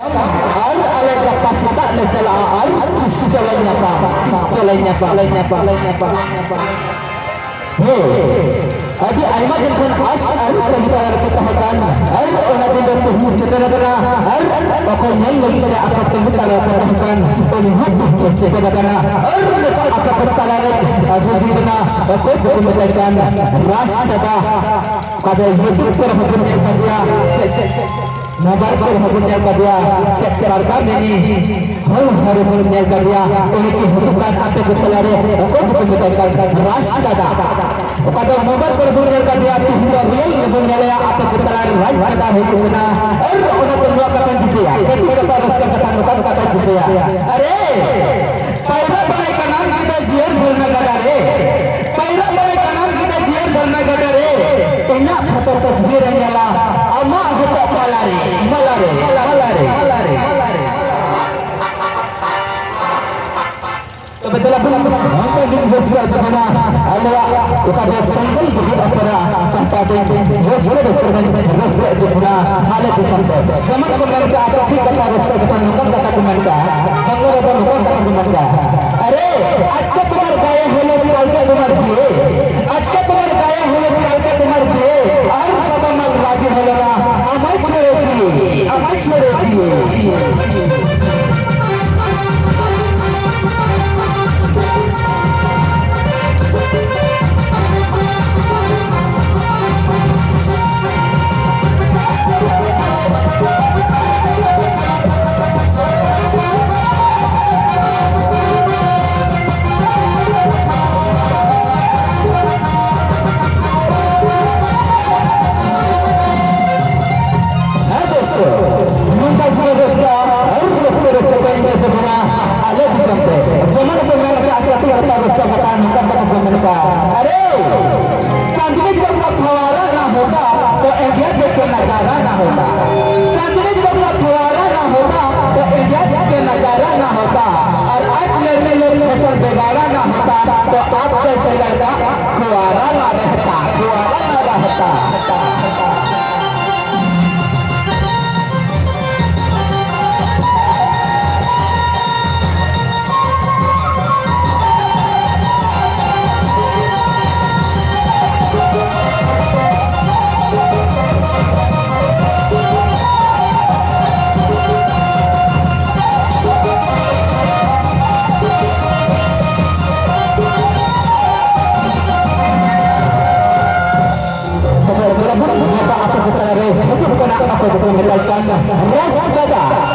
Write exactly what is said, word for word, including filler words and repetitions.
ᱟᱨ ᱟᱞᱮ ᱜᱟᱯᱟ ᱥᱮᱛᱟᱜ ᱞᱮ ᱪᱟᱞᱟᱜᱼᱟ ᱟᱨ ᱛᱤᱥ ᱪᱚᱞᱮ ᱧᱟᱯᱟᱢ, ᱛᱤᱥ ᱪᱚᱞᱮ ᱧᱟᱯᱟᱢ, ᱞᱮ ᱧᱟᱯᱟᱢ, ᱞᱮ ᱧᱟᱯᱟᱢ, ᱞᱮ ᱧᱟᱯᱟᱢ᱾ ᱦᱳᱭ, ᱟᱹᱰᱤ ᱟᱭᱢᱟ ᱫᱤᱱ ᱠᱷᱚᱱ ᱟᱥ ᱟᱨ ᱛᱟᱺᱜᱤ ᱛᱟᱲᱟᱜ ᱨᱮᱯᱮ ᱛᱟᱦᱮᱸ ᱠᱟᱱ, ᱟᱨ ᱚᱱᱟ ᱫᱤᱱ ᱫᱚ ᱛᱮᱦᱮᱧ ᱥᱮᱴᱮᱨ ᱟᱠᱟᱱᱟ, ᱟᱨ ᱚᱠᱚᱭ ᱧᱮᱞ ᱞᱟᱹᱜᱤᱫ ᱛᱮ ᱟᱯᱮ ᱛᱟᱺᱜᱤ ᱛᱟᱲᱟᱜ ᱨᱮᱯᱮ ᱛᱟᱦᱮᱸ ᱠᱟᱱ, ᱩᱱᱤ ᱦᱚᱸ ᱛᱮᱦᱮᱧ ᱥᱮᱴᱮᱨ ᱟᱠᱟᱱᱟ, ᱟᱨ ᱱᱤᱛᱚᱜ ᱟᱯᱮ ᱠᱚ ᱛᱟᱞᱟᱨᱮ ᱟᱹᱜᱩ ᱦᱩᱭ ᱠᱟᱱᱟ, ᱚᱠᱚᱭ ᱫᱚᱠᱚ ᱢᱮᱛᱟᱭ ᱠᱟᱱ ᱨᱟᱡᱽ ᱫᱟᱫᱟ᱾ ᱚᱠᱟ ᱫᱚ YouTube ᱠᱚᱨᱮ ᱦᱚᱸᱵᱚᱱ ᱧᱮᱞ ᱠᱟᱫᱮᱭᱟ, ᱥᱮ, ᱥᱮ, mobile ᱠᱚᱨᱮ ᱦᱚᱸᱵᱚᱱ ᱧᱮᱞ ᱠᱟᱫᱮᱭᱟ, ᱥᱮ ᱯᱟᱲᱠᱟ ᱢᱮᱱᱤ ᱦᱚᱞ ᱦᱚᱨ ᱵᱚᱱ ᱧᱮᱞ ᱠᱟᱫᱮᱭᱟ, ᱩᱱᱤ ᱠᱤ ᱦᱤᱡᱩᱜ ᱠᱟᱱ ᱟᱯᱮ ᱠᱚ ᱛᱟᱞᱟᱨᱮ ᱚᱠᱚᱭ ᱫᱚᱠᱚ ᱢᱮᱛᱟᱭ ᱠᱟᱱ ᱨᱟᱡᱽ ᱫᱟᱫᱟ᱾ ᱚᱠᱟ ᱫᱚ mobile ᱠᱚᱨᱮ ᱵᱚᱱ ᱧᱮᱞ ᱠᱟᱫᱮᱭᱟ, ᱛᱤᱦᱤᱧ ᱫᱚ real ᱨᱮᱵᱚᱱ ᱧᱮᱞᱮᱭᱟ, ᱟᱯᱮ ᱠᱚ ᱛᱟᱞᱟᱨᱮ ᱨᱟᱡᱽ ᱫᱟᱫᱟ ᱦᱤᱡᱩᱜ ᱠᱟᱱᱟ᱾ ᱟᱨ ᱚᱱᱟ ᱫᱚ ᱱᱚᱣᱟ ᱠᱟᱛᱷᱟᱧ ᱫᱤᱥᱟᱹᱭᱟ, ᱠᱟᱹᱴᱤᱡ ᱠᱟᱛᱷᱟ ᱨᱟᱹᱥᱠᱟᱹ ᱠᱟᱛᱷᱟ ᱱᱚᱝᱠᱟ ᱱᱚᱝᱠᱟ ᱠᱟᱛᱷᱟᱧ ᱫᱤᱥᱟᱹᱭᱟ, ᱟᱨᱮ ᱯᱟᱭᱨᱟ ᱵᱟᱲᱟᱭ ᱠᱟᱱᱟᱢ ᱜᱤᱫᱟᱹ ᱡᱤᱭᱟᱹᱲ ᱡᱷᱟᱨᱱᱟ ᱜᱟᱰᱟ ᱨᱮ, ᱯᱟᱭᱨᱟ ᱵᱟᱲᱟᱭ ᱠᱟᱱᱟᱢ ᱜᱤᱫᱟᱹ ᱡᱤᱭᱟᱹᱲ ᱡᱷᱟᱨᱱᱟ ᱜᱟᱰᱟ ᱨᱮ, ᱤᱧᱟᱹᱜ ᱯᱷᱳᱴᱳ ᱛᱚᱥᱵᱤᱨ ᱮ ᱧᱮᱞᱟ ᱟᱢᱟᱜ ᱦᱚᱴᱚᱜ ᱢᱟᱞᱟ ᱨᱮ, ᱢᱟᱞᱟ ᱨᱮ, ᱢᱟᱞᱟ ᱨᱮ, ᱢᱟᱞᱟ ᱨᱮ᱾ ᱛᱚᱵᱮ ᱫᱮᱞᱟ ᱵᱚᱱ ᱱᱚᱝᱠᱟ ᱜᱮ ᱨᱟᱹᱥᱠᱟᱹ ᱛᱟᱵᱚᱱᱟ ᱟᱞᱮᱭᱟᱜ ᱚᱠᱟ ᱫᱚ ᱥᱟᱱᱛᱟᱲ ᱡᱩᱜᱤ ᱟᱥᱲᱟ ᱯᱟᱦᱴᱟ ᱛᱮ ᱨᱟᱹᱥᱠᱟᱹ ᱨᱟᱹᱥᱠᱟᱹ ᱨᱟᱹᱥᱠᱟᱹ ᱤᱫᱤ ᱵᱚᱱᱟ ᱟᱞᱮ ᱫᱤᱥᱚᱢ ᱛᱮ᱾ ᱡᱮᱢᱚᱱ ᱠᱚ ᱢᱮᱱ ᱠᱟᱜᱼᱟ, ᱠᱟᱹᱴᱤᱡ ᱠᱟᱛᱷᱟ ᱨᱟᱹᱥᱠᱟᱹ ᱠᱟᱛᱷᱟ ᱱᱚᱝᱠᱟᱱ ᱠᱟᱛᱷᱟ ᱠᱚ ᱢᱮᱱ ᱠᱟᱜᱼᱟ, ᱵᱟᱝᱞᱟ ᱨᱮᱫᱚ ᱱᱚᱝᱠᱟᱱ ᱠᱟᱛᱷᱟ ᱠᱚ ᱢᱮᱱ ᱠᱟᱜᱼᱟ, ᱟᱨᱮ ᱟᱡ ᱠᱟ ᱛᱳᱢᱟᱨ ᱜᱟᱭᱟ ᱦᱚᱞᱚ ᱠᱟᱞ ᱠᱟ ᱛᱳᱢᱟᱨ ᱵᱤᱭᱮ, ᱟᱡ ᱠᱟ ᱛᱳᱢᱟᱨ ᱜᱟᱭᱟ ᱦᱚᱞᱚ ᱠᱟᱞ ᱠᱟ ᱛᱳᱢᱟᱨ ᱵᱤᱭᱮ, ᱟᱨ ᱵᱟᱵᱟ ᱢᱟᱞ ᱨᱟᱡᱤ ᱦᱚᱞᱚ ᱱᱟ, ᱟᱢᱟᱭ ᱪᱷᱮᱲᱮ ᱫᱤᱭᱮ, ᱟᱢᱟᱭ ᱪᱷᱮᱲᱮ ᱫᱤᱭᱮ᱾ ᱠᱚ ᱢᱮᱛᱟᱭ ᱠᱟᱱ ᱨᱟᱥᱠᱟᱫᱟ᱾